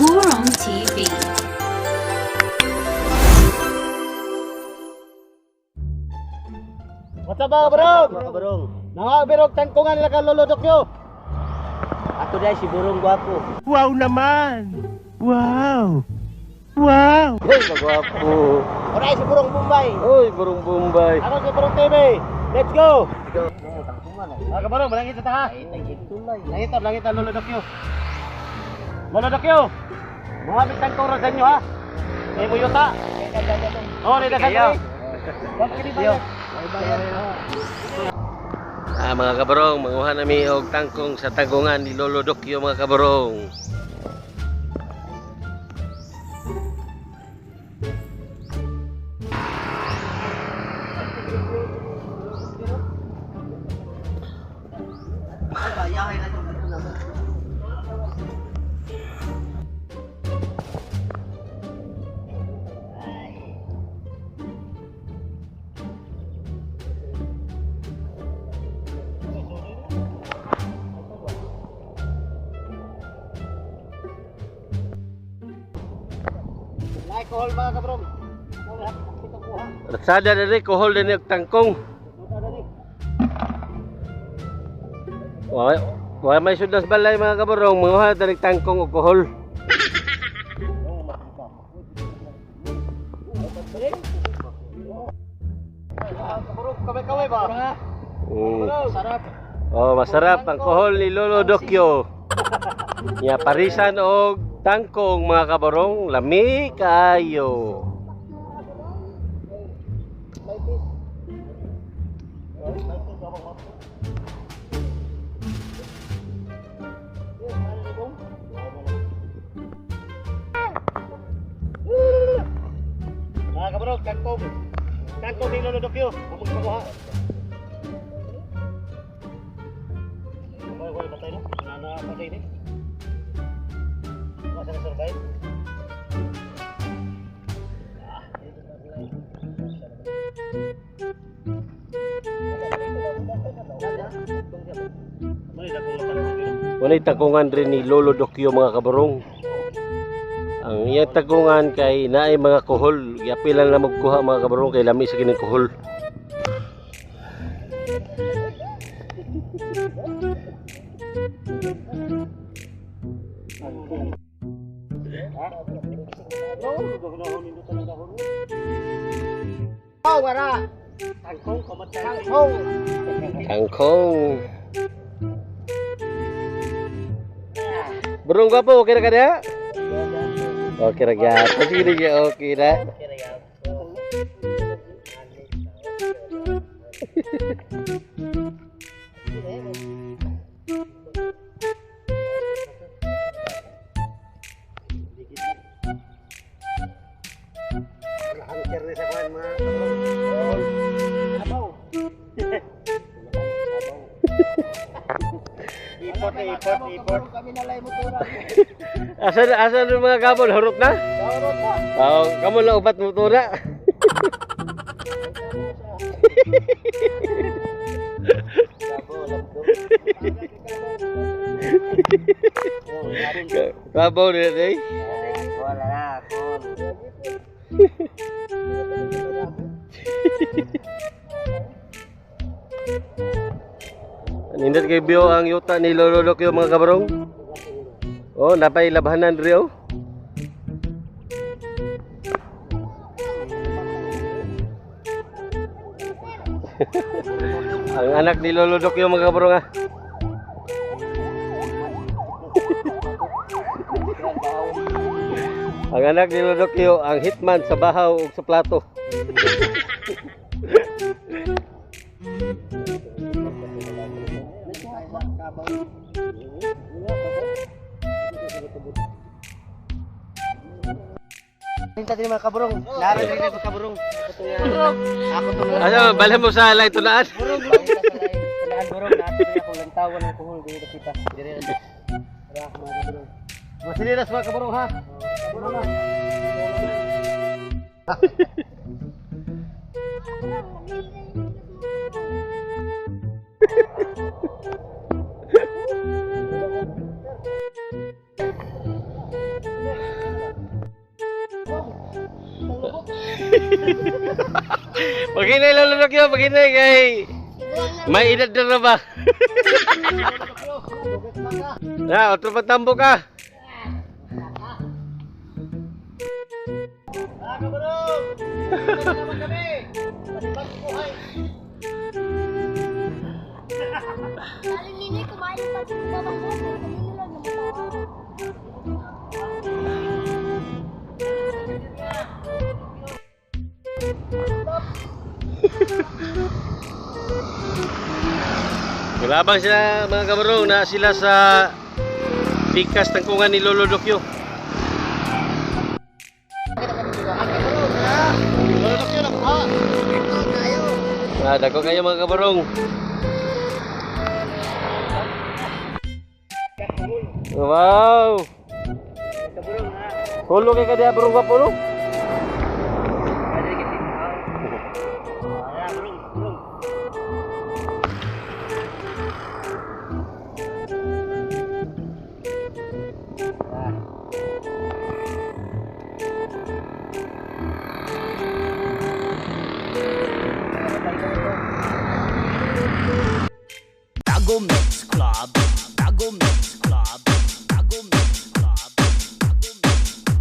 Burong TV. What's up, mga kabarong? Mga kabarong. Mga kabarong, tangkungan lang ka Lolo Dokyo. Ako dahil si Burong Gwapo. Wow naman! Wow! Wow! Hey, kagwapo. Oray, si Burong Bombay. Uy, Burong Bombay. Ako si Burong TV. Let's go! Mga kabarong, malangit na ta ha. Langit na, langit na, Lolo Dokyo. Lolo Dokyo, mga bitang ron sa inyo ha. May muyuta. Oh, reda sa Kayo. inyo. Ah, mga kabarong, manguha nami og tangkong sa tagungan ni Lolo Dokyo, mga kabarong. Alcohol, mga kabarong. Ratsada diri kuhol din og tangkong. Wa wa may sudlas balay, mga kabarong, manguha ta nig tangkong og kuhol. Kabarong, kaway-kaway ba? Mm. Sarap. Oh, masarap ang kuhol ni Lolo Dokyo. Nya parisan og tangkong, mga kabarong, lami kaayo. Mga kabarong, kangkong. Kangkong ni Lolo Dokyo. Among pakuha. Wala, wala, patay no? Nana, patay ni. Wala sa survive. Walay tagungan rin ni Lolo Dokyo, mga kabarong. Ang iyang tagungan kay naay mga kuhol. Giapilan na magkuha, mga kabarong, kay lami sa kining kuhol. Oh, wala. Kangkong, kangkong. Kangkong. Burong gwapo, okay na ka niya? Okay na gyapon. Sige na siya, okay na. Hunter ni sa kuan, mga kabarong. Abaw. Ipot, ipot, ipot. Kami nalay mo tura. Asa yung mga kamon? Hurot na? Saurot na. Oh, kamo na upat mo tura. Kabaw nila day. Wala na, Nindot kay Bio ang yuta ni Lolo Lokyo, mga kabarong. Oh, napay labhanan diri oh. Ang anak ni Lolo Dokyo, mga kabarong ah. Ang anak ni Lolo Dokyo ang hitman sa bahaw ug sa plato. Hinta din, mga kaburong. Naroon din mga kaburong. Ako to. Ano, balhin mo sa alay tunaan. Burong, burong. Burong, nato na akong lantawan ng kuhol dito kita. Dire na. Ra, mga kaburong. Masiliras, mga kaburong ha. Kaburong na. Paghinay, Lolo Dokyo, paghinay kay may edad na ba? Na, otro pa tambo ka. Mga kabarong! Dito na naman kami! Panibagong buhay! Lalo nini, kumain pa sa babang ko. Kanino lang naman. Nilabang sila, mga kabarong, na sila sa pikas tangkungan ni Lolo Dokyo. Lolo Dokyo, nakuha! Ah, dako kayo, mga kabarong. Wow! Hulo kay kadiya barong gwapo no? Tago Mix Club, Tago Mix Club, Tago Mix Club, Tago Mix Club,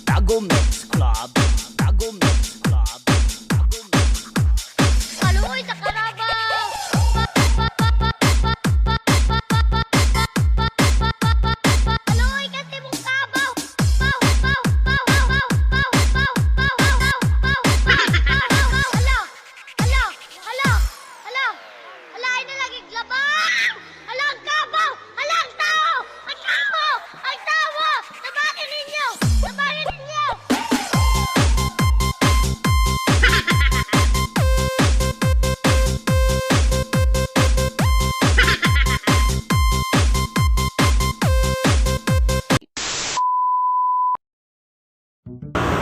Tago Mix Club, Tago Mix Club, Tago Mix Kaluoy sa karabaw! Kaluoy kasi mong kabaw! Baw, baw, baw, baw, baw, baw, baw, baw, baw, baw, baw, baw, baw. Hala! Hala! Hala! Hala! Hala, ay nalagig labaw! Hala ang kabaw! Hala ang tao! Ang tao! Ang tao! Tabangin ninyo! Tabangin ninyo!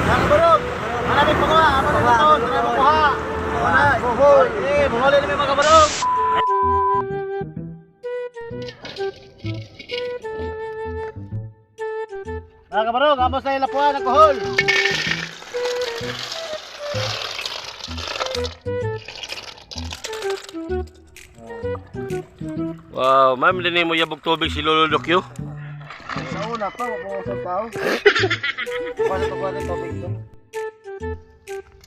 Mga kabarong! Maraming pakuha! Maraming pakuha! Maraming pakuha! Buhol! Eh, buhol namin, mga kabarong! Mga kabarong, amos na ilapuan ang kuhol! Wow, ma'am, dinhi mo yabog tubig si Lolo Dokyo. Sa una pa, mabuhos ang tao. Kuha na kuha na tubig to.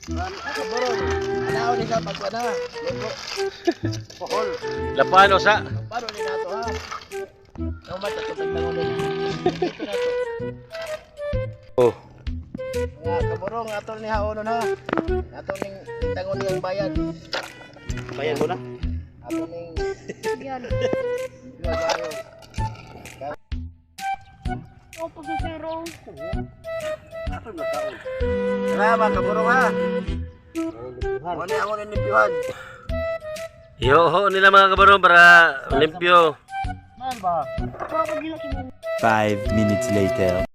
Mga kabarong, anaon ni sa pagkuha na. Lego. Kuhol. Lapuan usa. Paano ni nato ha? Naman sa tubig na ulit. Dito na to. Oh. Mga kaburong, ato ni haonon ha. Ato ning tangon niyang bayan. Bayan mo na? Ato ning Yan. bayo. Opo, pero. Tara mga kaburong ha. Muna ako ng limpyuhan. Ihoho nila, mga kabarong, para limpyo. 5 minutes later.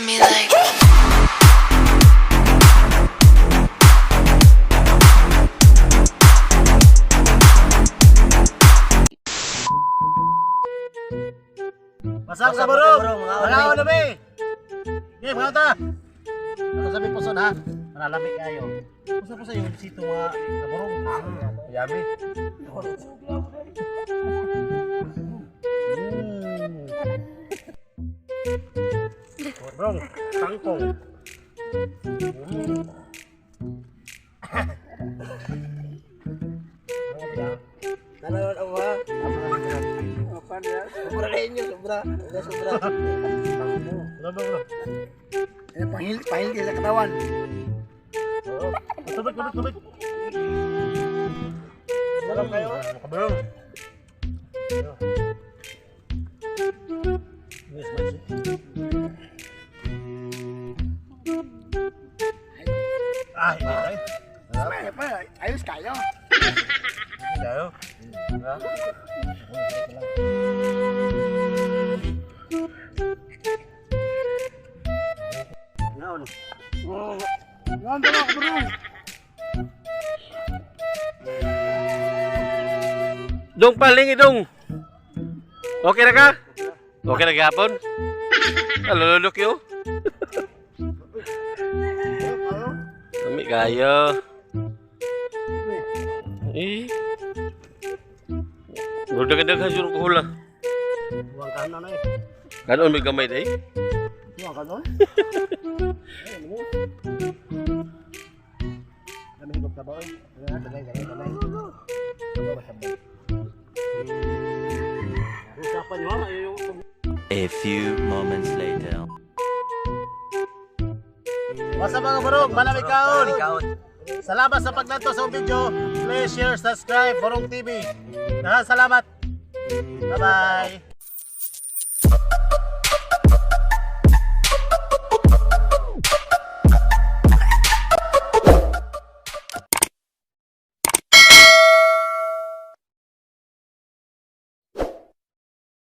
to me like. Masang sa barong! Mga na be! Okay, mga ta! Ano sabi po ha? Maralami kayo. Pusa po sa yung sito mga kabarong. Yummy. Barong, kangkong. Nanonood ako ha. Sobra na inyo, sobra. Sobra, sobra. Wala ba, wala? Eh, pahil, pahil sa katawan. Tubig, tubig, tubig. Sarap kayo. Kabarong. Yes, magic. Ah, hindi tayo. Ay, pa, ayos kayo. Tayo. Naon. Nanonood ako, bro. Dong paling idong. Okay na ka? Okay na gihapon? Alululok yo. Lami kayo. Eh. Gudagdag jud ko hula. Buwang kanon na eh. Kanon may gamay day. Buwang kanon? Dami higop ka ba oy? Dali, dali, dali. Usapan nyo ha, yung A few moments later. What's up, mga barong? Malamig kaon! Salamat sa paglanto sa video. Please share, subscribe, Barong TV. Daghang salamat. Bye-bye.